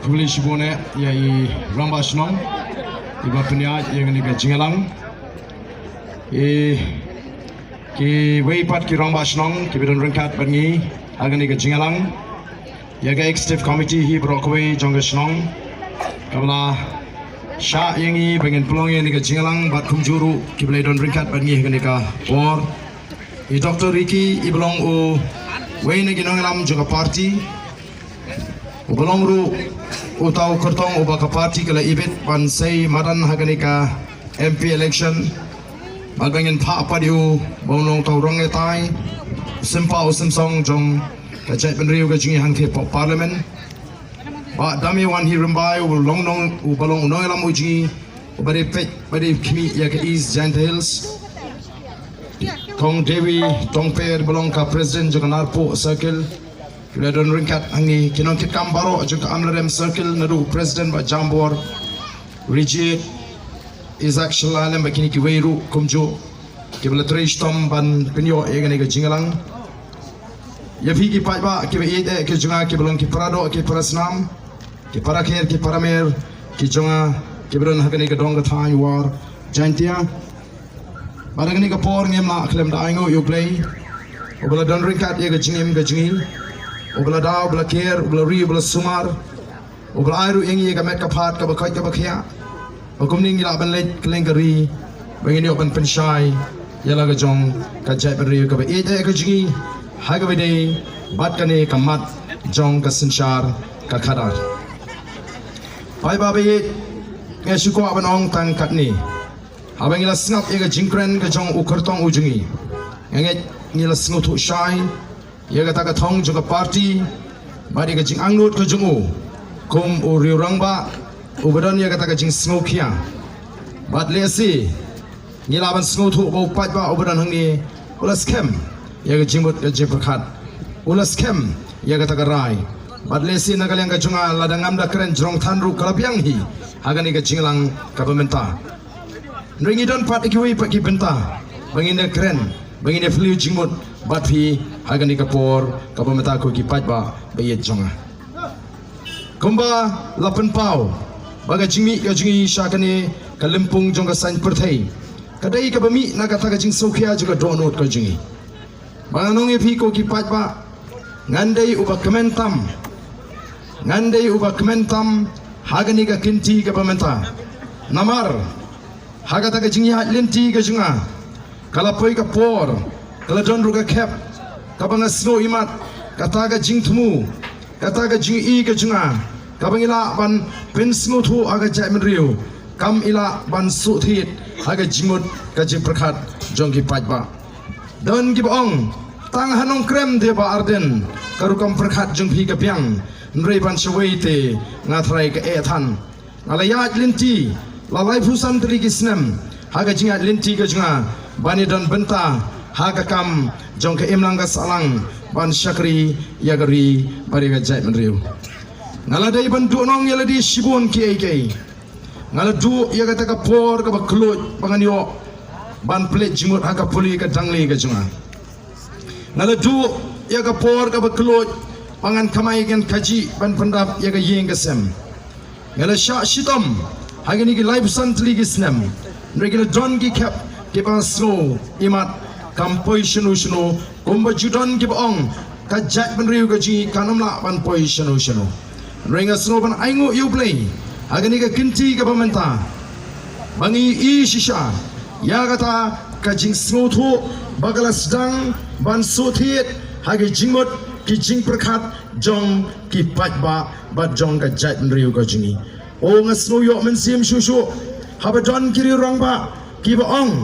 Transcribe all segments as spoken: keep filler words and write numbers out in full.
Khublei shibun eh ïa i rangbah shnong iba pynïaid ïa kane ka jingïalang. I kiwei pat ki rangbah shnong kiba don ryngkat bad ngi ha kane ka jingïalang. Ïa ka executive committee hi baroh kawei jong ka shnong kaba la shah ïa ngi ba ngin pynlong ïa kane ka jingïalang bad kumjuh ruh kiba la don ryngkat bad ngi ha kane ka por. I Doctor Ricky iba long uwei na ki nongïalam jong ka party, uba long ruh uta u kyrtong uba ka party ka la ibit ban sei madan ha kane ka M P election. Bad ba ngin phah pat ïa u ba un long uta u rangbah u sympa u symsong jong ka jaitbynriew ka jong ngi hangtei hapoh Parliament. Bah Dame Wanhi Rymbai uba long nong uba long u nongïalam u jong ngi uba dei peit ba dei khmih ïa ka East Jaintia Hills. Kong Dewi Tongper ba long ka President jong ka Narpuh Circle. Ki la don ryngkat hangne ki nongkitkam baroh jong ka Amlarem Circle naduh President Bah Jambor, Rigid, Isaac Shylla lem bad kine kiwei ruh kumjuh kiba la trei shitom ban pynïoh ïa kane ka jingïalang. Ïa phi ki paidbah kiba ïeit eh ki jong nga kiba long ki paradoh ki parasnam, ki parakher ki paramer ki jong nga kiba don ha kane ka dong ka thaiñ War Jaintia. Bad ha kane ka por ngim lah khlem da ainguh ïa U Blei uba la don ryngkat ïa ka jingim ka jong ngi, uba la daw, uba la ker, uba la ri, uba la sumar, uba la ai ruh ïa ngi ïa ka met ka phad kaba koit kaba khiah ba kumne ngi lah ban leit kylleng ka ri ba ngin ïoh ban pynshai ïa la ka jong ka jaitbynriew kaba ïeit eh ka jong ngi ha kaba dei bad kane ka mat jong ka synshar ka khadar. Paidbah ba ïeit, nga shu kwah ban ong tang katne. Haba ngi la sngap ïa ka jingkren ka jong u kyrtong u jong ngi, nga ngeit ngi la sngewthuh shai ïa kata ka thong jong ka party bad ïa ka jingangnud ka jong u kum u riew rangbah uba don ïa kata ka jingsngewkhia. Bad lehse ngi lah ban sngewthuh ba u paidbah uba don hangne u la skhem ïa ka jingmut ka jingpyrkhat, u la skhem ïa kata ka rai. Bad lehse na ka liang ka jong nga lada ngam da kren jrong than ruh ka la biang hi ha kane ka jingïalang kaba mynta. Hynrei ngi don pat ïa kiwei pat ki bynta ba ngin da kren, ba ngin da phylliew jingmut bad phi ha kane ka por kaba mynta ko ki paidbah ba ïeit jong nga. Kumba la pynpaw ba ka jingmih ka jong ngi sha kane ka lympung jong ka saiñ pyrthei ka dei kaba mih na kata ka jingsngewkhia jong ka dohnud ka jong ngi. Ba ngan ong ïa phi ko ki paidbah, ngan dei uba kmen tam, ngan dei uba kmen tam ha kane ka kynti kaba mynta. Namar ha kata ka jingïaid lynti ka jong nga ka la poi ka por, ka la don ruh ka khep kaba nga sngew imat kata ka jingthmu, kata ka jingïohi ka jong nga kaba ngi lah ban pynsngewthuh ha ka jaitbynriew, kam i lah ban shu thied ha ka jingmut ka jingpyrkhat jong ki paidbah. Don kiba ong tang ha Nongkrem te Bah Ardent ka rukom pyrkhat jong phi ka biang, hynrei ban shawei te nga trai ka eh than. Nga la ïaid lynti la laiphew san tylli ki snem ha ka jingïaid lynti ka jong nga ban ïadon bynta ha ka kam jong ka imlang ka sahlang ban shakri ïa ka ri bad ïa ka jaitbynriew. Nga la dei ban duhnong ïa lade shibun kiei kiei. Nga la duh ïa kata ka por kaba kylluid ba ngan ïoh ban pynleit jingmut ha ka pule ka dangle ka jong nga. Nga la duh ïa ka por kaba kylluid ba ngan kamai ngan kajih ban pyndap ïa ka ïing ka sem. Nga la shah shitom ha kine ki laiphew san tylli ki snem. Hynrei ki la don ki khep kiba sngew imat kam poi shano shano, kumba ju don kiba ong ka jaitbynriew ka jong ngi kan ym lah ban poi shano shano. Hynrei nga sngew ban ainguh ïa U Blei ha kane ka kynti kaba mynta ba ngi ïohi shisha ïa kata ka jingsngewthuh ba ka la sdang ban shu thied ha ki jingmut ki jingpyrkhat jong ki paidbah bad jong ka jaitbynriew ka jong ngi. O nga sngew ïoh mynsiem shuh shuh haba don ki riew rangbah kiba ong,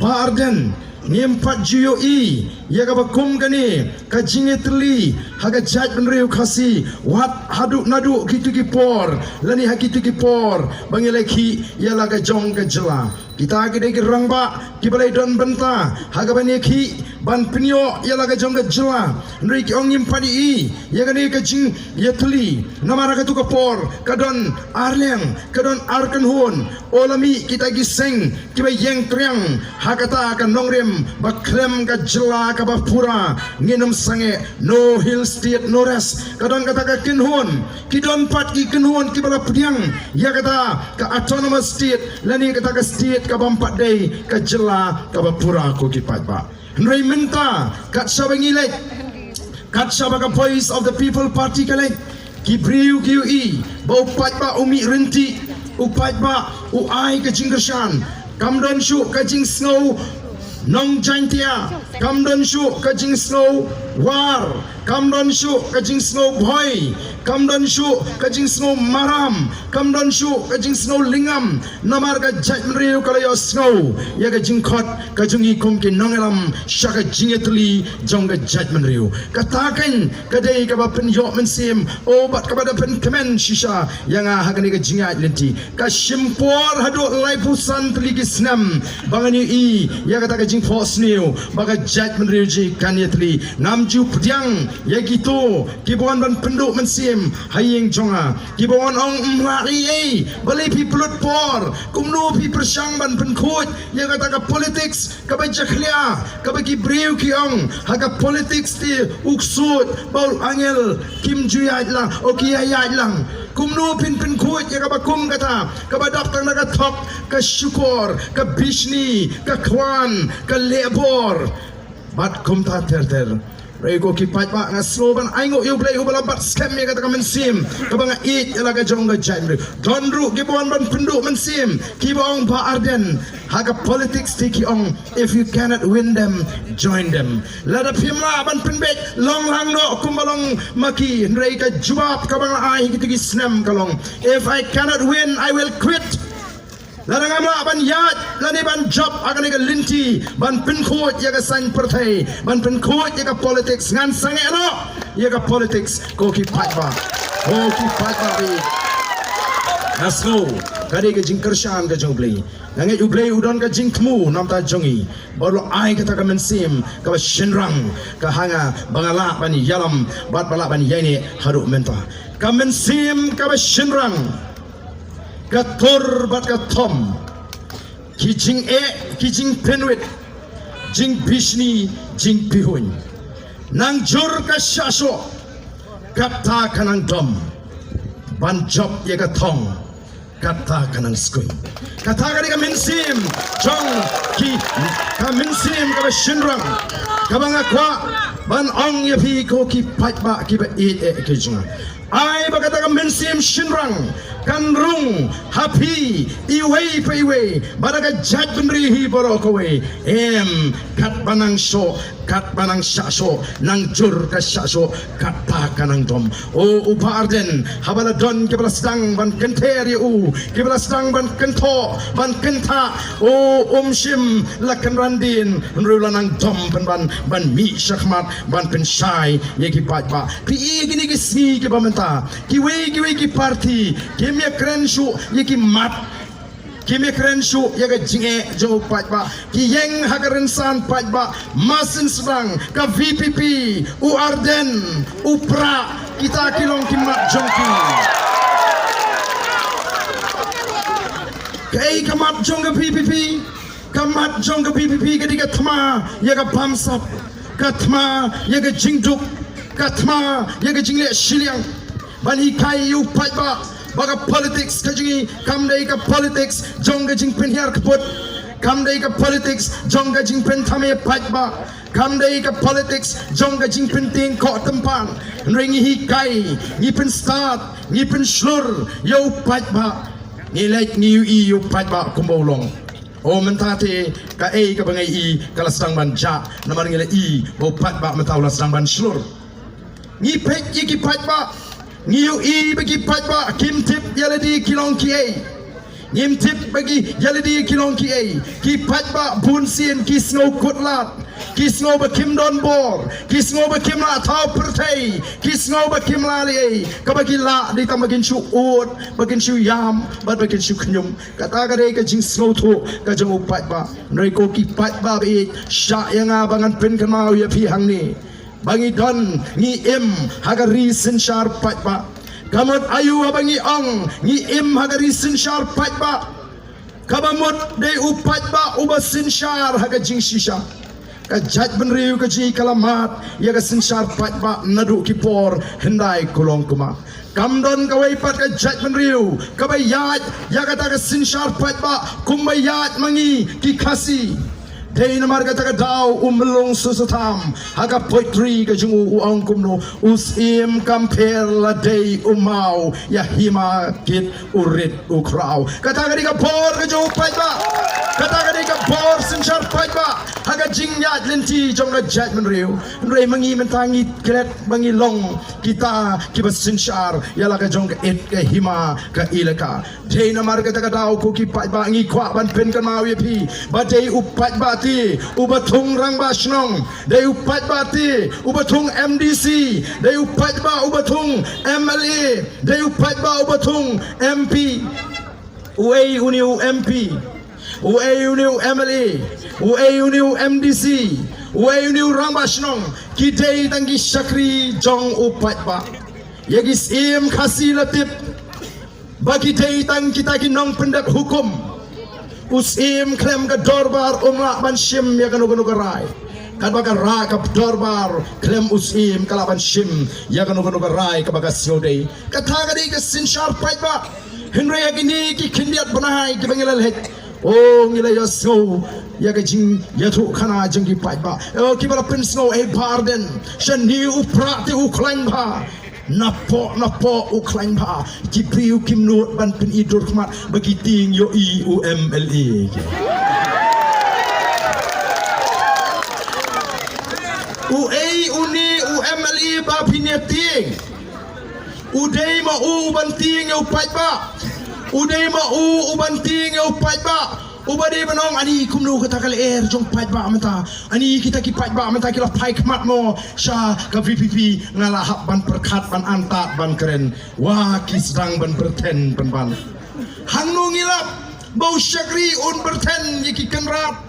Bah Ardent, ngim pat ju ïohi ïa kaba kum kane ka jingïatylli ha ka jaitbynriew Khasi wat haduh naduh kito ki por lane ha kito ki por ba ngi la khih ïa la ka jong ka jylla. Kita ki dei ki rangbah kiba la don bynta ha kaba ngi khih ban pynïoh ïa la ka jong ka jylla. Hynrei ki ong ngim pat ïohi ïa kane ka jingïatylli namar ha kato ka por ka don ar liang, ka don ar kynhun. O la mih kita ki seng kiba ïeng triang ha kata ka nongrim ba khlem ka jylla kaba pura ngin ym sangeh. No hill state, no rest. Ka don kata ka kynhun, ki don pat ki kynhun kiba la pdiang ïa kata ka autonomous state lane kata ka state kaba ym pat dei ka jylla kaba pura, ko ki paidbah. Hynrei mynta kat shaba ngi leit, kat shaba ka Voice of the People Party ka leit, ki briew ki ïohi ba u paidbah u mih ryntih, u paidbah u ai ka jingkyrshan. Kam don shuh ka jingsngew nong Jaintia, kam don shuh ka jingsngew war, kam don shuh ka jingsngew bhoi, kam don shuh ka jingsngew maram, kam don shuh ka jingsngew lyngngam. Namar ka jaitbynriew ka la ïohsngew ïa ka jingkhot ka jong ngi kum ki nongïalam sha ka jingïatylli jong ka jaitbynriew. Kata keiñ ka dei kaba pynïoh mynsiem, oh, bad kaba da pynkmen shisha ïa nga ha kane ka jingïaid lynti. Ka shim por haduh laiphew san tylli ki snem ba ngan ïohi ïa kata ka jingphohsniew ba ka jaitbynriew jong ngi kan ïatylli. Ngam ju pdiang ïa kito kiba wan ban pynduh mynsiem ha ïing jong nga, kiba wan ong, ym lah ei ei, balei phi pynlut por, kumno phi pyrshang ban pynkhuid ïa kata ka politics kaba jakhlia, kaba ki briew ki ong ha ka politics te u ksuid ba u angel kim ju ïaid lang, oh, ki ïaid lang. Kumno phin pynkhuid ïa kaba kum kata, kaba dap tang na ka thok, ka shukor, ka bishni, ka khwan, ka lehbor bad kumta ter ter. Hynrei ko ki paidbah, nga sngew ban ainguh ïa U Blei uba la bat skhem ïa kata ka mynsiem kaba nga ïeit ïa la ka jong ka jaitbynriew. Don ruh kiba wan ban pynduh mynsiem kiba ong, Bah Ardent, ha ka politics te ki ong, if you cannot win them, join them. Lada phim lah ban pynbeit, long lang noh kumba long ma ki. Hynrei ka jubab kaba nga la ai ha kito ki snem ka long, if I cannot win, I will quit. Lada ngam lah ban ïaid lane ban jop ha kane ka lynti ban pynkhuid ïa ka saiñ pyrthei, ban pynkhuid ïa ka politics, ngan sangeh noh ïa ka politics, ko ki paidbah. Ko ki paidbah, nga sngew ka dei ka jingkyrshan ka jong U Blei. Nga ngeit U Blei u don ka jingthmu namar jong ngi bad u la ai kata ka mynsiem kaba shynrang ka ha nga ba nga lah ban ïalam bad ba lah ban ïaineh haduh mynta. Ka mynsiem kaba shynrang, ka tur bad ka thom, ki jingeh, ki jingpynwit, jingbishni, jingpihuiñ. Nang jur ka shah shuh, kata ka nang dom. Ban jop ïa ka thong, kata ka nang skuiñ. Kata ka dei ka mynsiem jong ki, ka mynsiem kaba shynrang kaba nga kwah ban ong ïa phi ko ki paidbah kiba ïeit eh ki jong nga. Ai ba kata ka mynsiem shynrang kan rung ha phi iwei pa iwei, bad ha ka jaitbynriew hi baroh kawei. Em, katba nang shoh, katba nang shah shoh, nang jur ka shah shoh, kata ka nang dom. O u Bah Ardent, haba la don kiba la sdang ban kynther ïa u, kiba la sdang ban kynthoh, ban kynthah, o um shym la kynran dien, hynrei u la nang dom pynban ban mih shakhmat ban pynshai ïa ki paidbah. Phi i kine ki sngi kiba mynta, kiwei kiwei ki party kim ïakren shuh ïa ki mat, kim ïakren shuh ïa ka jingeh jong u paidbah. Ki ïeng ha ka rynsan paidbah, Mawsynram, ka V P P, u Ardent, u Prah, kita ki long ki mat jong ki. Kaei ka mat jong ka V P P? Ka mat jong ka V P P ka dei ka thma ïa ka bamsap, ka thma ïa ka jingduk, ka thma ïa ka jingleh shiliang. Ban hikai ïa u paidbah ba ka politics ka jong ngi kam dei ka politics jong ka jingpynhiar kput, kam dei ka politics jong ka jingpynthame paidbah, kam dei ka politics jong ka jingpyntieng koh tympan. Hynrei ngi hikai, ngi pynstad, ngi pynshlur ïa u paidbah. Ngi leit ngi ïohi ïa u paidbah kumba u long. O mynta te kaei kaba ngi i ka la sdang ban jah, namar ngi la i ba u paidbah mynta u la sdang ban shlur. Ngi peit ïa ki paidbah, ngi ïohi ba ki paidbah kim tip ïa lade ki long kiei. Ngim tip ba ki ïa lade ki long kiei. Ki paidbah bun sien ki sngew kut lad, ki sngew ba kim don bor, ki sngew ba kim lah thaw pyrthei, ki sngew ba kim lah lei. Kaba ki lah dei tang ba kin shu ud, ba kin shu ïam bad ba kin shu khñium. Kata ka dei ka jingsngewthuh ka jong u paidbah. Hynrei ko ki paidbah ba ïeit, shah ïa nga ba ngan pynkynmaw ïa phi hangne ba ngi don, ngi im ha ka ri synshar paidbah. Ka mut aïu haba ngi ong ngi im ha ka ri synshar paidbah? Kaba mut dei u paidbah uba synshar ha ka jingshisha. Ka jaitbynriew ka jong ngi ka la mad ïa ka synshar paidbah naduh ki por hyndai kulong kumba. Kam don kawei pat ka jaitbynriew kaba ïaid ïa kata ka synshar paidbah kumba ïaid ma ngi ki Khasi. Dei namar kata ka daw u Myllung Susatham ha ka poetry ka jong u u ong kumno: U Syiem kam pher la dei u maw, ïa hima kit u rit u khraw. Kata ka dei ka bor ka jong u paidbah. Kata ka dei ka bor synshar paidbah ha ka jingïaid lynti jong ka jaitbynriew. Hynrei ma ngi mynta ngi klet ba ngi long kita kiba synshar ïa la ka jong ka it ka hima ka ilaka. Dei namar kata ka daw ko ki paidbah ngi kwah ban pynkynmaw ïa phi ba dei u paidbah te uba thung rangbah shnong, dei u paidbah te uba thung M D C, dei u paidbah uba thung M L A, dei u paidbah uba thung M P. Uei une u M P? Uei une u M L A? Uei une u M D C? Uei une u rangbah shnong? Ki dei tang ki shakri jong u paidbah. Ïa ki Syiem Khasi la tip ba ki dei tang kita ki nongpyndep hukum. U Syiem khlem ka dorbar um lah ban shim ïa kano kano ka rai. Katba ka rai ka dorbar khlem u Syiem ka lah ban shim ïa kano kano ka rai kaba ka sngewdei. Kata ka dei ka synshar paidbah. Hynrei ïa kine ki khyndiat bnai kiba ngi la leit, o, ngi la ïohsngew ïa ka jingïathuhkhana jong ki paidbah, o, kiba la pynsngew: Ei Bah Ardent, shane u Prah te u khlaiñ bha. Napoh napoh u khlaiñ bha. Ki briew kim nud ban pyni dur khmat ba ki tieng ïohi u M L A. Uei une u M L A ba phin ïa tieng? U dei ma u u ban tieng ïa u paidbah. U dei ma u u ban tieng ïa u paidbah. Uba dei ban ong: Ani, kumno kata ka lyer jong paidbah mynta? Ani, kita ki paidbah mynta ki la phai khmat mo sha ka V P P? Nga la hap ban pyrkhat, ban antad, ban kren. Wa ki sdang ban byrthen pynban. Hangno ngi lap ba u shakri un byrthen ïa ki kynrad?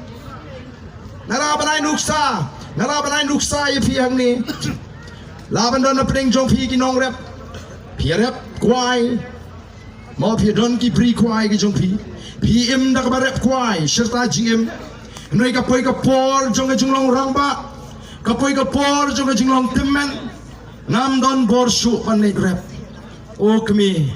Nga la ban ai nuksa, nga la ban ai nuksa ïa phi hangne. La ban don na pdeng jong phi ki nongrep. Phi rep kwai. Mo phi don ki bri kwai ki jong phi. Phi im da kaba rep kwai, shirta jingim. Hynrei ka poi ka por jong ka jinglong rangbah, ka poi ka por jong ka jinglong tymmen, ngam don bor shuh ban leit rep. O kmie,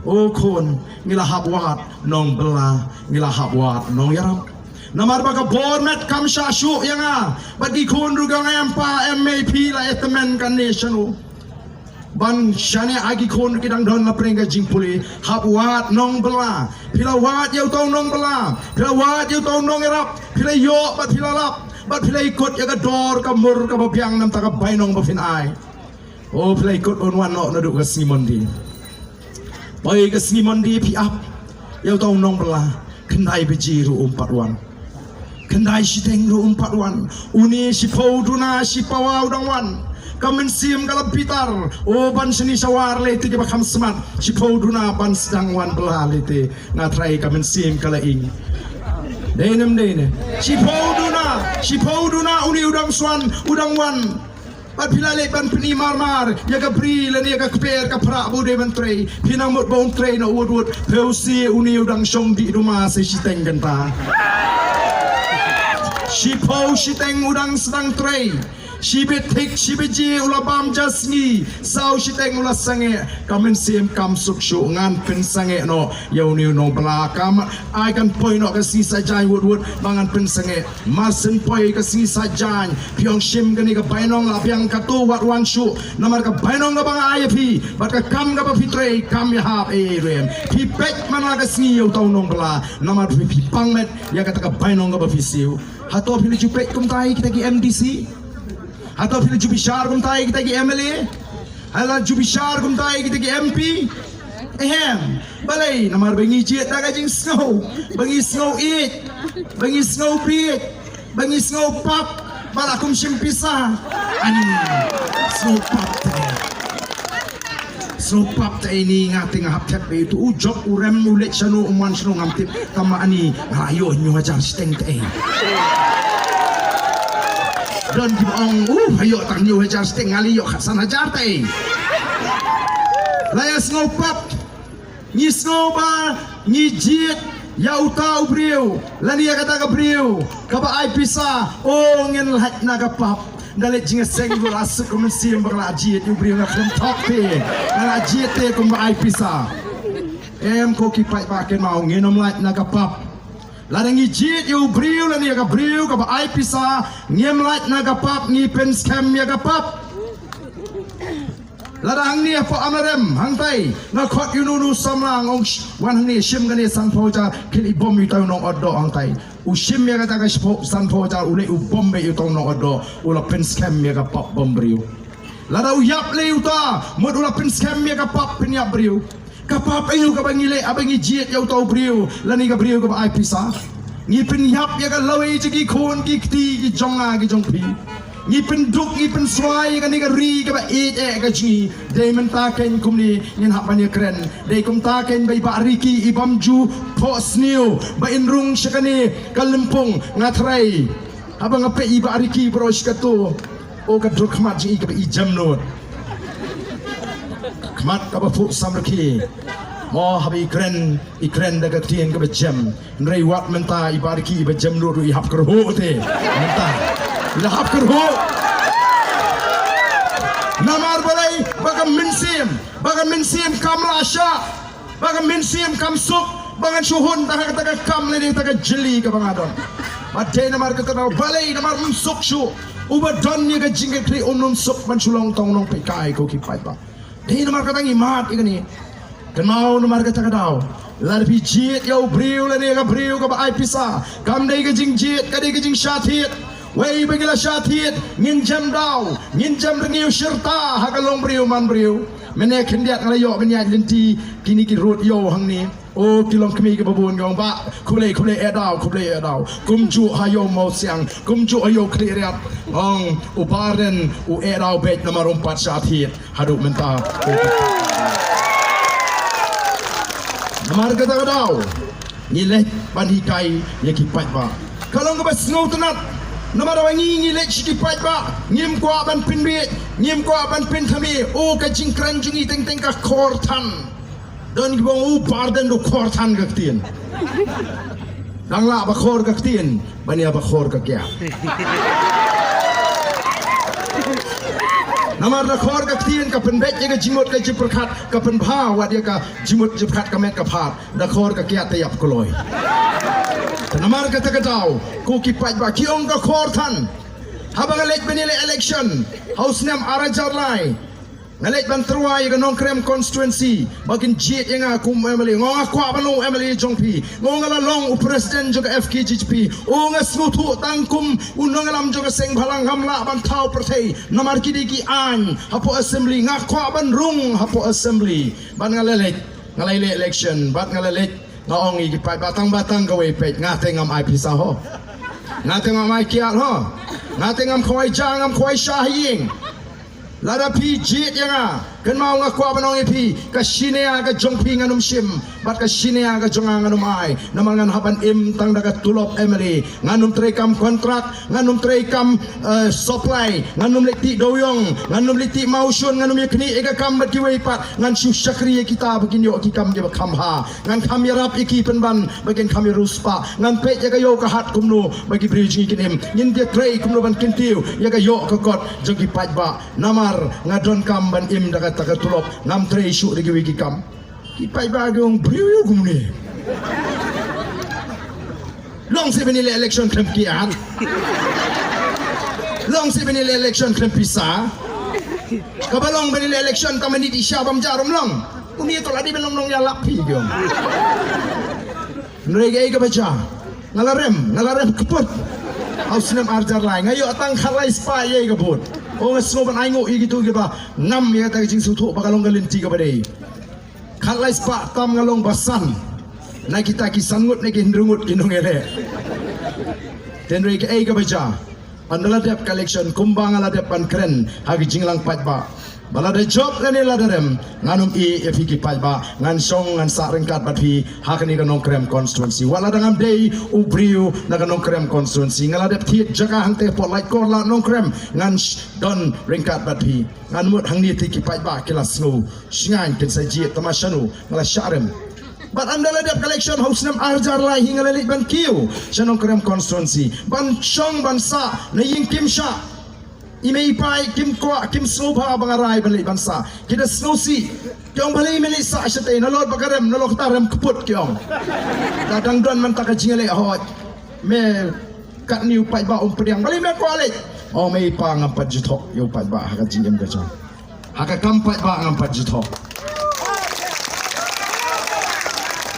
o khun, ngi la hap wad nongbylla, ngi la hap wad nongïarap. Namar ba ka bor met kam shah shuh ïa nga bad ki khun ruh. Nga em pa em mei, phi la ïa tymmen kane shano? Ban shane ha ki khun ki dang don la pdeng ka jingpule. Hap wad nongbylla. Phi la wad ïa uto u nongbylla, phi la wad ïa uto u nongïarap, phi la ïoh bad phi la lap bad phi la ïakut ïa ka dor ka mur kaba biang namar ka bainong ba phin ai. O, phi la ïakut un wan noh naduh ka sngi Monday. Poi ka sngi Monday phi ap ïa uto u nongbylla. Khyndai baje ruh um pat wan. Khyndai shiteng ruh um pat wan. Une shiphew duna shipawa u dang wan. Ka mynsiem ka la bitar. O, ban shane sha war lei te kiba kham smat. Shiphew duna ban sdang wan bylla lei te. Nga trai ka mynsiem ka la ing. Dei ne em dei ne? Shiphew duna, shiphew duna une u dang swan, u dang wan. Bad phi la leit ban pyni marmar ïa ka bri lane ïa ka kper ka prah ba u dei ban trei. Phi nang mut ba un trei noh wut wut. Phi u sie une u dang shong dih duma sa shiteng kynta. Shiphew shiteng u dang sdang trei. Shi bit thik shi baje u la bam ja sngi. Saw shiteng u la sangeh. Ka mynsiem kam suk shuh. Ngan pynsangeh noh ïa une u nongbylla. Kam ai kan poi noh ka sngi Saitjaiñ wut wut ba ngan pynsangeh. Mar syn poi ka sngi Saitjaiñ, phi ong shim kane ka bainong la biang katto wat wan shuh. Namar ka bainong kaba nga ai ïa phi bad ka kam kaba phi trei kam ïahap ei ei ruh em. Phi peit man la ka sngi ïa uto u nongbylla namar phi, phi pang met ïa kata ka bainong kaba phi siew. Hato phi la ju peit kumta ïa kita ki M D C? Hato phi la ju bishar kumta ïa kita ki M L A? Hato la ju bishar kumta ïa kita ki M P? Ehem. Balei? Namar ba ngi jied da ka jingsngew, ba ngi sngew ïeit, ba ngi sngew bieit, ba ngi sngew pap ba la kum shim pisa. Ani, sngew pap te. Sngew pap te. Ini nga te nga hap thet ba itu u jop u rem u leit shano u man shano ngam tip. Tang ma ani nga la ïoh hynñiew hajar shiteng te. Don kiba ong, uh, ha ïoh tang hynñiew hajar shiteng, nga la ïoh khatsan hajar te. La ïa sngew pap. Ngi sngew ba ngi jied Ïa uta u briew lane ïa kata ka briew kaba ai pisa, o ngin lait na ka pap. Nda leh jingïaseng ruh la suk ka mynsiem ba ka la jied ïa u briew, nga khlem thok te, nga la jied te kumba ai pisa. Em ko ki paidbah, kynmaw, ngin ym lait na ka pap. Lada ngi jied ïa u briew lane ïa ka briew kaba ai pisa, ngim lait na ka pap, ngi pynskhem ïa ka pap. Lada hangne hapoh Amarem hangtai nga khot ïa uno uno u samla, nga ong, "Sh-, wan hangne, shim kane sanphew hajar, khie leit bom ïa utai u nongot doh hangtai." U shim ïa kata ka shiphew, sanphew hajar, u leit u bom beit ïa utai u nongot doh, u la pynskhem ïa ka pap bom briew. Lada u ïap lei uta, mut u la pynskhem ïa ka pap pynïap briew. Ka pap aïu kaba ngi leh haba ngi jied ïa uta u briew lane ka briew kaba ai pisa? Ngi pynïap ïa ka lawei jong ki khun ki kti ki jong nga ki jong phi. Ngi pynduk, ngi pynswai ïa kane ka ri kaba ïeit eh ka jong ngi. Dei mynta keiñ kumne ngin hap ban ïakren. Dei kumta keiñ ba i Bah Ricky i bam ju phohsniew ba in rung sha kane ka lympung, nga tharai. Haba nga peit i Bah Ricky baroh shi katta, o ka dur khmat jong i kaba i jem nud. Khmat kaba phuh samrkhie. Mo haba i kren, i kren da ka ktien kaba jem. Hynrei wat mynta i Bah Ricky i ba jem nud ruh i hap kyrhuh te. Mynta i la hap kyrhuh. Namar balei? Ba ka mynsiem, ba ka mynsiem kam lah shah. Ba ka mynsiem kam suk ba ngan shu hun tang ha kata ka kam lane kata ka jylli kaba nga don. Bad dei namar kata ka daw, balei? Namar ym suk shuh. Uba don ïa ka jingkitkhlieh um nym suk ban shu long tang u nongpeitkai, ko ki paidbah. Dei namar kata ngi mad ïa kane. Kynmaw, namar kata ka daw, lada phi jied ïa u briew lane ïa ka briew kaba ai pisa, kam dei ka jingjied, ka dei ka jingshah thied. Wei ba ngi la shah thied, ngin jem daw, ngin jem rngiew shirta ha ka long briew man briew. Mynne khyndiat nga la ïoh ban ïaid lynti kine ki road ïew hangne. O ki long kmie kiba bun, ki ong, "Bah, khublei, khublei eh daw, khublei eh daw." Kumjuh ha ïew Mawsiang, kumjuh ha ïew Khliehriat. Ong u Bah Ardent u eh daw beit namar um pat shah thied haduh mynta. Namar kata ka daw ngi leit ban hikai ïa ki paidbah. Ka long kaba sngewtynnat. Namar ba ngi, ngi leit sha ki paidbah, ngim kwah ban pynbiej, ngim kwah ban pynthame. O ka jingkren jong ngi teng teng ka khor than. Don kiba ong u Bah Ardent u khor than ka ktien. Dang lah ba khor ka ktien ban ïa ba khor ka kiad. Namar da khor ka ktien ka pynbeit ïa ka jingmut ka jingpyrkhat, ka pynbha wat ïa ka jingmut jingpyrkhat ka met ka phad. Da khor ka kiad te ïap kloi. Te namar kata ka daw, ko ki paidbah, ki ong ka khor than. Haba nga leit ban ïaleh election ha u snem ar hajar lai, nga leit ban tyrwa ïa ka Nongkrem constituency ba kin jied ïa nga kum MLA. Nga ong nga kwah ban long MLA jong phi. Nga ong nga la long u president jong ka FKJGP. O nga sngewthuh tang kum u nongïalam jong ka seng bhalang, ngam lah ban thaw pyrthei. Namar ki dei ki aiñ hapoh assembly, nga kwah ban rung hapoh assembly. Bad nga la leit, nga la ïaleh election, bad nga la leit. Nga ong ïa ki paidbah, tang ba tang kawei peit, nga te ngam ai pisa ho. Nga te ngam ai kiad ho. Nga te ngam khawai ja, ngam khawai shah ha ïing. Lada phi jied ïa nga, kynmaw, nga kwah ban ong ïa phi, ka shinia ka jong phi ngan ym shim, bad ka shinia ka jong nga ngan ym ai. Namar ngan hap ban im tang da ka tulop MLA. Ngan ym trei kam kontrak, ngan ym trei kam, eh, supply, ngan ym leit tih dewiong, ngan ym leit tih mawshun, ngan ym ïa knieh ïa ka kam bad kiwei pat, ngan shu shakri ïa kita ba kin ïoh ki kam kiba kham bha. Ngan kham ïarap ïa ki pynban ba kin kham ïa riewspah. Ngan peit ïa ka ïew ka hat kumno ba ki briew jong ngi kin im. Ngin ïa trei kumno ban kyntiew ïa ka ïoh ka kot jong ki paidbah. Namar nga donkam ban im da kata ka tulop, ngam trei shuh da kiwei ki kam. Ki paidbah ki ong, briew ïa kumne. Long seh ban ïaleh election khlem kiad. Long seh ban ïaleh election khlem pisa. Kaba long ban ïaleh election tang ban ïa sha bam jarum long. Une to la dei ban long nongïalap phi ki ong. Hynrei kaei kaba jia? Nga la rem, nga la rem kput. Ha u snem ar hajar lai nga ïoh tang khatlai spah ïa ka vote. Ko nga sngew ban ainguh ïa kito kiba ngam ïa kata ka jingsngewthuh ba ka long ka lynti kaba dei. Khatlai spah tam nga long ba san na kita ki san ngut ne ki hynriew ngut ki nongïaleh. Te hynrei kaei kaba jia? Ynda la dep ka election, kumba nga la dep ban kren ha ki jingïalang paidbah, ba lada jop lane lada rem, ngan ym ïeh ïa phi ki paidbah, ngan shong ngan sah ryngkat bad phi ha kane ka Nongkrem constituency. Wat lada ngam dei u briew na ka Nongkrem constituency, nga la dep thied jaka hangtei hapoh Laitkor Lad Nongkrem, ngan sh-, don ryngkat bad phi. Ngan mut hangne te ki paidbah ki la sngew shngaiñ, kin sa jied tang ma shano nga la shah rem. Bad ynda la dep ka election ha u snem ar hajar lai hi nga la leit ban kiew sha Nongkrem constituency ban shong ban sah na ïing kim shah. I mei i pa kim kwah, kim sngewbha ba nga rai ban leit ban sah. Ki da sngewsih. Ki ong balei me leit sah shatei, nalor ba ka rem, nalor kata rem kput ki ong. Da dang don mynta ka jingïaleh hooid. Me katne u paidbah um pdiang. Balei me kwah leit? O mei i pa ngam pat ju thok ïa u paidbah ha ka jingim ka jong. Ha ka kam paidbah ngam pat ju thok.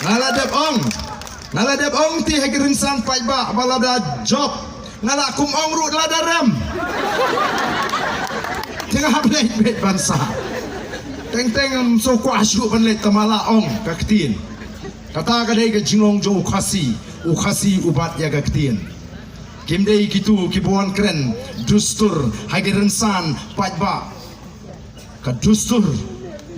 Nga la dep ong. Nga la dep ong te ha ki rynsan paidbah ba lada jop. Nga la kum ong ruh lada rem. Te nga hap leit beit ban sah. Teng teng ngam sngewkwah shuh ban leit tangba la ong ka ktien. Kata ka dei ka jinglong jong u Khasi. U Khasi u bat ïa ka ktien. Kim dei kito kiba wan kren dustur ha ki rynsan paidbah. Ka dustur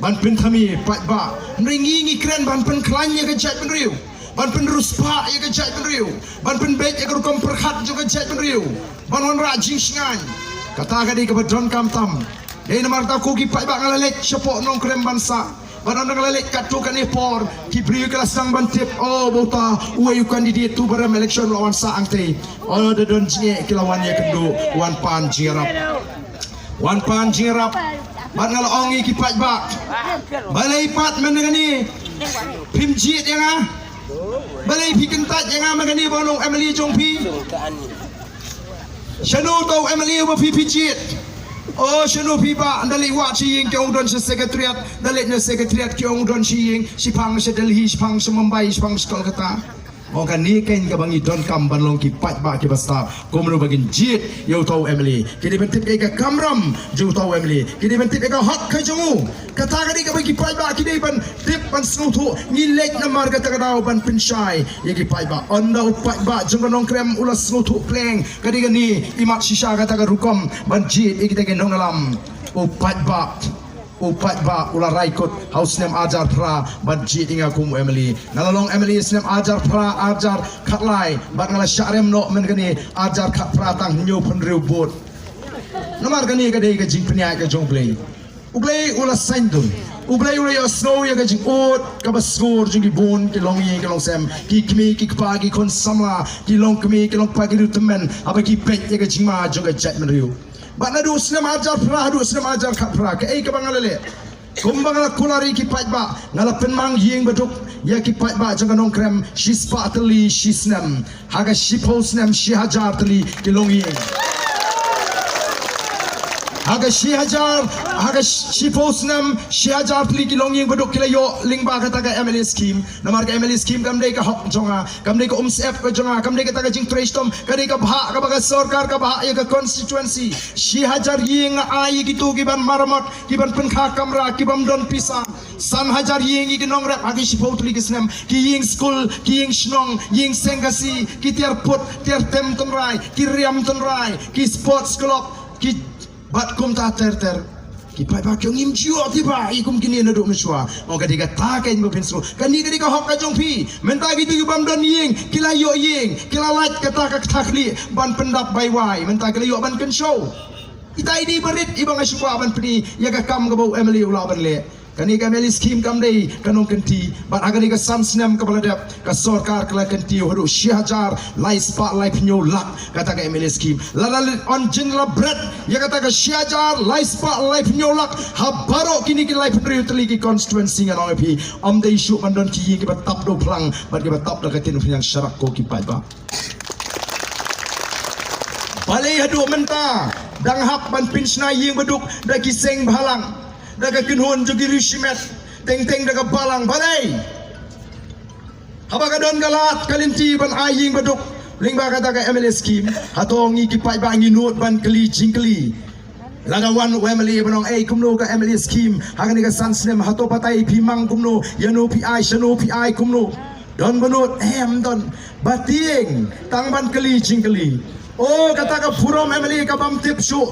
ban pynthame paidbah. Hynrei ngi ngi kren ban pynkhlaiñ ïa ka jaitbynriew, ban pynriewspah ïa ka jaitbynriew, ban pynbeit ïa ka rukom pyrkhat jong ka jaitbynriew, ban wanrah jingshngaiñ. Kata ka dei kaba donkam tam. Dei namar kata ko ki paidbah nga la leit shapoh Nongkrem ban sah. Bad ynda nga la leit katto katne por ki briew ki la sdang ban tip, o ba uta uwei u candidate uba rem election u la wan sah hangtei. O da don jingeh ki la wan ïakynduh, wan pan jingïarap. Wan pan jingïarap. Bad nga la ong ïa ki paidbah, balei pat mynta kane phim jied ïa nga? Balei phi kyntait ïa nga mynta kane ba long MLA jong phi? Shano uta u MLA uba phi phi jied? O shano phi ba, ynda leit wad sha ïing ki ong u don sha secretariat, ynda leit na secretariat ki ong u don sha ïing, shiphang sha Delhi, shiphang sha Mumbai, shiphang sha Kolkata. Ong kane keiñ kaba ngi donkam ban long ki paidbah kiba stad. Kumno ba ngin jied ïa uta u MLA. Ki dei ban tip ïa ka kamram jong uta u MLA. Ki dei ban tip ïa ka hok ka jong u. Kata ka dei kaba ki paidbah ki dei ban tip ban sngewthuh. Ngi leit namar kata ka daw ban pynshai ïa ki paidbah. Ynda u paidbah jong ka Nongkrem u la sngewthuh pleng. Ka dei kane imat shisha kata ka rukom ban jied ïa kita ki nongïalam. U paidbah. U paidbah u la rai kut ha u snem ar hajar phra ban jied ïa nga kum u MLA. Nga la long MLA snem ar hajar phra, ar hajar khatlai bad nga la shah rem noh mynta kane ar hajar khatphra tang hynñiew phew hynriew vote. Namar kane ka dei ka jingpynïaid ka jong U Blei. U Blei u la saiñdur. U Blei u la ïohsngew ïa ka jingud kaba skur jong ki bun ki longïing ki longsem, ki kmie ki kpa ki khun samla, ki longkmie ki longkpa ki riewtymmen, haba ki peit ïa ka jingma jong ka jaitbynriew. Bad naduh u snem ar hajar phra haduh u snem ar hajar khatphra, kaei kaba nga la leh? Kumba nga la kular ïa ki paidbah, nga la pynmang ïing baduk ïa ki paidbah jong ka Nongkrem shispah tylli shi snem. Ha ka shiphew snem shi hajar tylli ki longïing. Ha ka shi hajar, ha ka shiphew snem shi hajar tylli ki longïing baduk ki la ïoh lyngba kata ka MLA scheme. Namar ka MLA scheme kam dei ka hok jong nga, kam dei ka umsyep ka jong nga, kam dei kata ka jingtrei shitom, ka dei ka bhah kaba ka sorkar ka bhah ïa ka constituency. Shi hajar ïing nga ai ïa kito ki ban maramot, ki ban pynkha kamra, ki bym don pisa. San hajar ïing ïa ki nongrep ha ki shiphew tylli ki snem, ki ïing skul, ki ïing shnong, ïing seng Khasi, ki tiar put, tiar tem tynrai, ki riam tynrai, ki sports club, ki bad kumta ter ter. Ki paidbah ki ong ngim ju ïoh ti ba i kum kine naduh mynshuwa. Ong ka dei kata ka in ba phin sngew. Kane ka dei ka hok ka jong phi. Mynta kito ki bym don ïing ki la ïoh ïing, ki la lait kata ka kata khlieh ban pyndap bai wai. Mynta ki la ïoh ban kynshew. Ita i dei barit iba nga shu kwah ban pyni ïa ka kam kaba u MLA u lah ban leh. Kane ka MLA scheme kam dei ka nongkynti. Bad ha kane ka san snem kaba la dep ka sorkar ka la kynti haduh shi hajar lai spah lai phew lak kata ka MLA scheme. Lada leit on jin la bret ïa kata ka shi hajar lai spah lai phew lak ha baroh kine ki lai phew hynriew tylli ki constituency ngan ong ïa phi. Ym dei shuh ban don ki ïing kiba tap da u phlang bad kiba tap da ka ktien u phniang sharak ko ki paidbah. Balei haduh mynta dang hap ban pynshna ïing baduk da ki seng bhalang, da ka kynhun jong ki riewshimet, teng teng da ka balang, balei? Haba ka don ka lad ka lynti ban ai ïing baduk lyngba kata ka MLA scheme, hato ngi ki paidbah ngi nud ban kylli jingkylli? Lada wan u MLA ban ong ei kumno ka MLA scheme ha kane ka san snem, hato batai phi mang kumno, ïano phi ai, shano phi ai, kumno? Don ba nud? Em, don. Ba tieng tang ban kylli jingkylli. O kata ka burom MLA ka bym tip shuh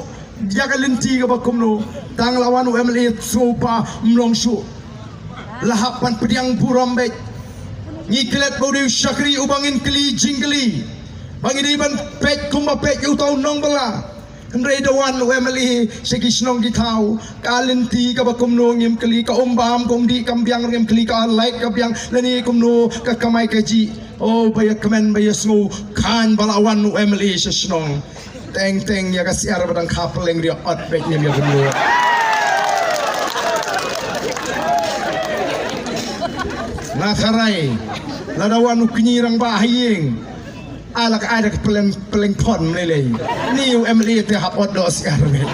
ïa ka lynti kaba kumno. Tang la wan u MLA sngewbha ym long shuh. La hap ban pdiang burom beit. Ngi klet ba u dei u shakri uba ngin kylli jingkylli. Ba ngi dei ban peit kumba peit ïa uta u nongbylla. Hynrei da wan u M L A sha ki shnong ki thaw, ka lynti kaba kumno ngim kylli, ka um bam ka um dih kam biang ngim kylli, ka light ka biang lane kumno ka kamai kajih. O ba ïa kmen ba ïa sngew, khlem ba la wan u M L A sha shnong. Teng teng ïa ka syiar ba dang kha pylleng ruh ot beit ngim ïa bynnud. Nga kharai, lada wan u kñi rangbah ha ïing, a la ka ai da ka pylleng, pylleng phon lei lei. Ni u M L A te hap ot doh syiar beit.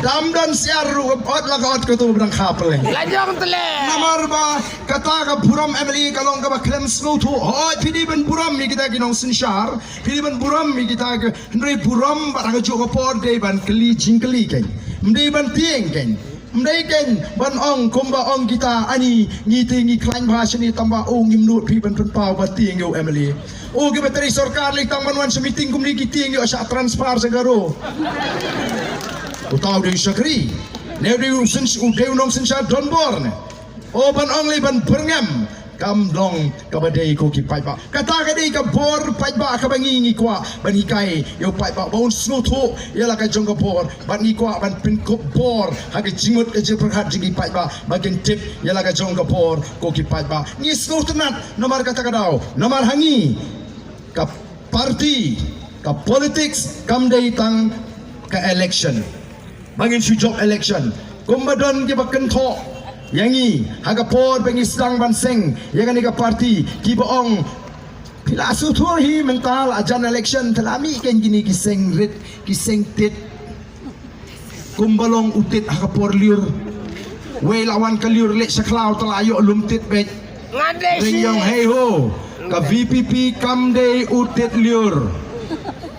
Dam don syiar ruh ot la ka ot ka tu ba dang kha pylleng. La jong tle. Namar ba kata ka burom M L A ka long kaba khlem sngewthuh. Hooid, phi dei ban burom ïa kita ki nongsynshar, phi dei ban burom ïa kita ki, hynrei burom bad ha kajuh ka por dei ban kylli jingkylli kein. Ym dei ban tieng kein. Ym dei kein ban ong kumba ong kita, ani ngi te ngi khlaiñ bha shane tang ba, o, ngim nud phi ban pynpaw ba tieng ïa u M L A. O, kiba trei sorkar lei tang ban wan sha meeting kumne ki tieng ïa, shah transfer sha Garo. Uta u dei u shakri ne u dei u syn-, u dei u nongsynshar donbor ne? O, ban ong lei ban byrngem. Kam long kaba dei ko ki paidbah. Kata ka dei ka bor paidbah kaba ngi, ngi kwah ban hikai ïa u paidbah ba un sngewthuh ïa la ka jong ka bor, bad ngi kwah ban pynkup bor ha ka jingmut ka jingpyrkhat jong ki paidbah ba kin tip ïa la ka jong ka bor ko ki paidbah. Ngi sngewtynnat namar kata ka daw, namar ha ngi ka party, ka politics kam dei tang ka election. Ba ngin shu jop election. Kumba don kiba kynthoh ïa ngi ha ka por ba ngi sdang ban seng ïa kane ka party, kiba ong, phi la sngewthuh hi mynta la jan election, te la mih kein kine ki seng rit, ki seng tit. Kumba long u tit ha ka por lyiur. Wei la wan ka lyiur leit sha khlaw te la ïoh lum tit beit. Ngan dei. Ring shi. Ïong hei ho. Ka V P P kam dei u tit lyiur.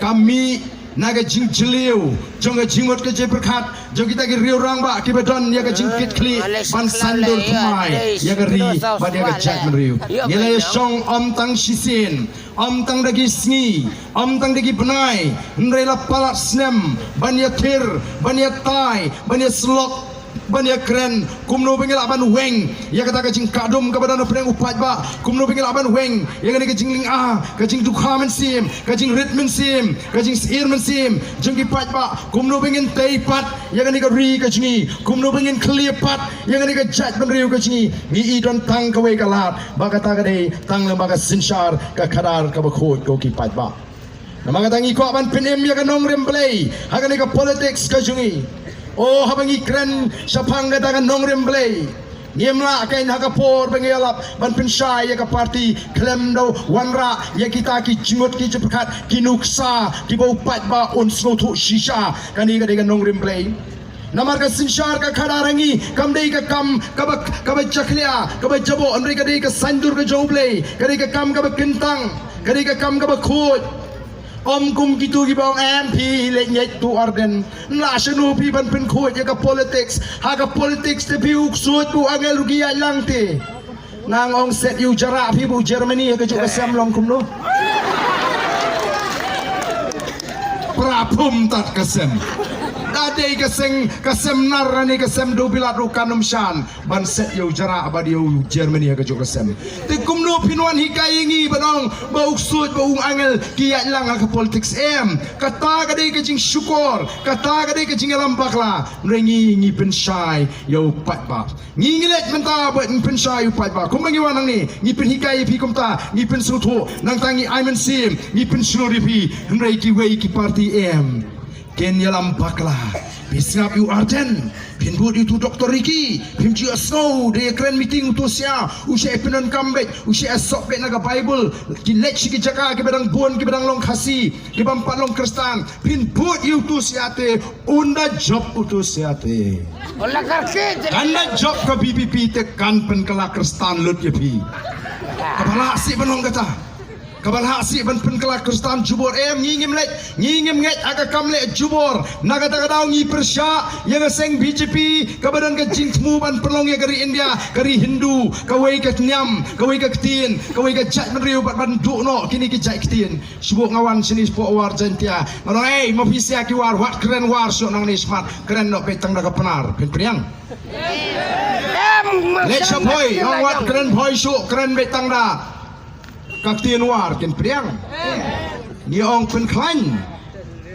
Ka mih na ka jingjylliew jong ka jingmut ka jingpyrkhat jong kita ki riew rangbah kiba don ïa ka jingkitkhlieh ban saiñdur thymmai ïa ka ri bad ïa ka jaitbynriew. Ngi la ïa shong ym tang shisien, ym tang da ki sngi, ym tang da ki bnai, hynrei la palat snem ban ïathir, ban ïatai, ban ïasyllok, ban ïakren kumno ba ngi lah ban weng ïa kata ka jingkah dum kaba don hapdeng u paidbah, kumno ba ngi lah ban weng ïa kane ka jinglynga, ka jingdukha mynsiem, ka jingrit mynsiem, ka jingsyier mynsiem jong ki paidbah, kumno ba ngin tei pat ïa kane ka ri ka jong ngi, kumno ba ngin khlieh pat ïa kane ka jaitbynriew ka jong ngi. Ngi i don tang kawei ka lad ba kata ka dei tang lem bad ka synshar ka khadar kaba khuid ko ki paidbah. Namar kata ngi kwah ban pynim ïa ka nongrim Blei ha kane ka politics ka jong ngi. O, haba ngi kren shaphang kata ka nongrim Blei, ngim lah kein ha ka por ba ngi ïalap ban pynshai ïa ka party khlem da wanrah ïa kita ki jingmut ki jingpyrkhat, ki nuksa kiba u paidbah un sngewthuh shisha. Kane ka dei ka nongrim Blei. Namar ka synshar ka khadar ha ngi kam dei ka kam kaba, kaba jakhlia, kaba jaboh, hynrei ka dei ka saiñdur ka jong u Blei, ka dei ka kam kaba kyntang, ka dei ka kam kaba khuid. Ym kum kitu kiba ong, em, phi leit ngeit tu Ardent, la shano phi ban pynkhuid ïa ka politics? Ha ka politics te phi u ksuid bad u angel ruh ki ïaid lang te. Ngan ong set ïa u Jarrah phi bad u Germany ha kajuh ka sem long kumno? Pra phum tat ka sem. Da dei ka seng, ka sem nar lane ka sem dewbilat ruh kan ym shan ban set ïa u Jarrah bad ïa u Germany ha kajuh ka sem. Te kumno phin wan hikai ïa ngi ban ong ba u ksuid bad u angel ki ïaid lang ha ka politics? Em, kata ka dei ka jingshukor, kata ka dei ka jingïalam bakla. Hynrei ngi, ngi pynshai ïa u paidbah. Ngi, ngi leit mynta ban pynshai ïa u paidbah. Kumba ngi wan hangne, ngi pynhikai ïa phi kumta, ngi pynsngewthuh, nangta ngi ai mynsiem, ngi pynshlur ïa phi. Hynrei kiwei ki party, em, kin ïalam bakla. Phi sngap ïa u Ardent, phin bud ïa utu Doctor Ricky, phim ju ïohsngew da ïakren meeting utu sha, u sha pyndonkam beit, u sha sop beit na ka Bible. Ki leit sha ki jaka kiba dang bun, kiba dang long Khasi, kibym pat long Khristan. Phin bud ïa utu sha te, un da jop utu sha te. Kan da jop ka V P P te kan pynkylla Khristan lut ïa phi. Kaba lah sih ban long kata. Kaba lah sih ban pynkylla Khristan jubor, em, ngi ngim leit, ngi ngim ngeit ha ka kam leh jubor. Na kata ka daw ngi pyrshah ïa ka seng B J P kaba don ka jingthmu ban pynlong ïa ka ri India ka ri Hindu, kawei ka niam, kawei ka ktien, kawei ka jaitbynriew bad ban duh noh kine ki jait ktien. Shu bok nga wan shane shapoh War Jaintia. Nga ong, ei, ma phi sha ki War, wat kren War shuh nangne, smat kren noh beit tang da ka Pnar. Phin pdiang? Leit sha Bhoi, ong wat kren Bhoi shuh, kren beit tang da ka ktien War, kin pdiang? Ngi ong pynkhlaiñ.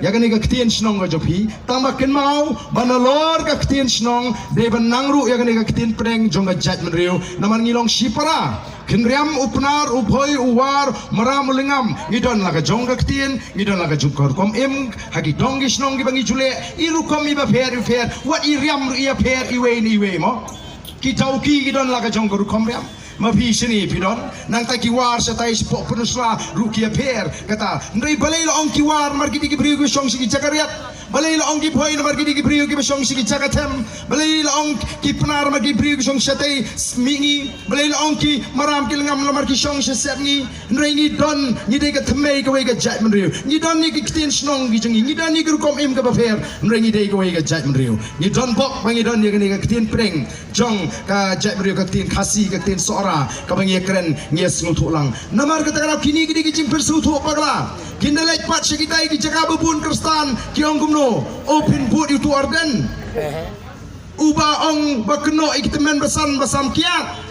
ïa kane ka ktien shnong ka jong phi, tang ba kynmaw ba nalor ka ktien shnong dei ban nang ruh ïa kane ka ktien pdeng jong ka jaitbynriew. Namar ngi long shipara, Khynriam, U Pnar, U Bhoi, U War, Maram, U Lyngngam, ngi don la ka jong ka ktien, ngi don la ka jong ka rukom im. Ha ki dong ki shnong kiba ngi ju leh, i rukom iba pher i pher, wat i riam ruh i pher iwei na iwei mo. Ki Dawki ki don la ka jong ka rukom riam. Ma phi shane phi don, nangta ki War shatai shapoh Pynursla ruh ki pher. Kata, hynrei balei la ong ki War namar ki dei ki briew ki shong sha ki jaka riat? Balei la ong ki Bhoi namar ki dei ki briew kiba shong sha ki jaka them? Balei la ong ki Pnar namar ki briew ki shong shatei Mihngi? Balei la ong ki Maram ki Lyngngam namar ki shong sha Sepngi? Hynrei ngi don, ngi dei ka thymmei kawei ka jaitbynriew. Ngi don ïa ki ktien shnong ki jong ngi, ngi don ïa ki rukom im kaba pher, hynrei ngi dei kawei ka jaitbynriew. Ngi don bok ba ngi don ïa kane ka ktien pdeng jong ka jaitbynriew, ka ktien Khasi, ka ktien Sohra, kaba ngi ïakren, ngi ïasngewthuh lang. Namar kata ka daw kine ki dei ki jingpynsngewthuh bakla. Kin da leit pat sha kitai ki jaka ba bun Khristan, ki ong kumno? O, phin bud ïa utu Ardent uba ong ba kynnoh ïa ki tymmen basan ba samkiat.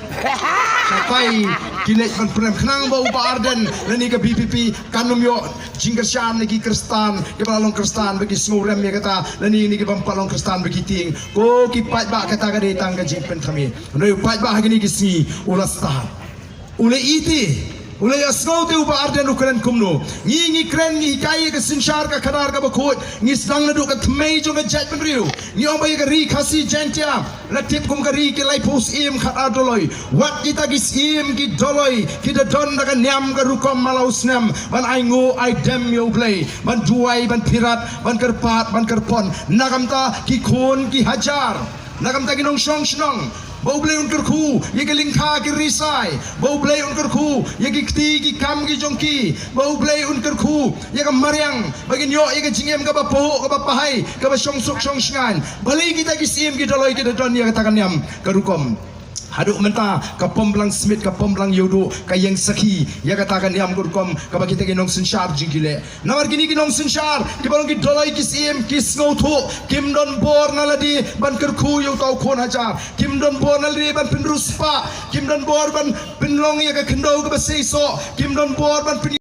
Shatai ki leit ban pynrem khnang ba u Bah Ardent lane ka V P P kan ym ïoh jingkyrshan na ki Khristan kiba la long Khristan ba ki sngewrem ïa kata, lane na ki bym pat long Khristan ba ki tieng. Ko ki paidbah, kata ka dei tang ka jingpynthame. Hynrei u paidbah ha kine ki sngi u la stad. U la ïeit te, u la ïasngew te u Bah Ardent u kren kumno. Ngi, ngi kren, ngi hikai ïa ka synshar ka khadar kaba khuid, ngi sdang naduh ka thymmei jong ka jaitbynriew. Ngi ong ba ïa ka ri Khasi Jaiñtia la tip kum ka ri ki laiphew syiem khatar doloi. Wat kita ki syiem ki doloi ki da don da ka niam ka rukom mala u snem ban ainguh aidem ïa U Blei, ban duwai, ban phirat, ban kyrpad, ban kyrpon na ka bynta ki khun ki hajar, na ka bynta ki nongshong shnong, ba U Blei un kyrkhu ïa ki lyngkha ki risai, ba U Blei un kyrkhu ïa ki kti ki kam ki jong ki, ba U Blei un kyrkhu ïa ka mariang ba kin ïoh ïa ka jingim kaba pahuh, kaba pahai, kaba shong suk shong shngaiñ. Balei kita ki syiem ki doloi ki da don ïa kata ka niam ka rukom? Haduh mynta ka Pom Blang Smit, ka Pom Blang Ïewduh, ka ïeng sakhi ïa kata ka niam ka rukom kaba kita ki nongsynshar jong ki leh. Namar kine ki nongsynshar kiba long ki doloi ki syiem ki sngewthuh, kim don bor na lade ban kyrkhu ïa uta u khun hajar, kim don bor na lade ban pynriewspah, kim don bor ban pynlong ïa ka khyndew kaba seisoh, kim don bor ban pyn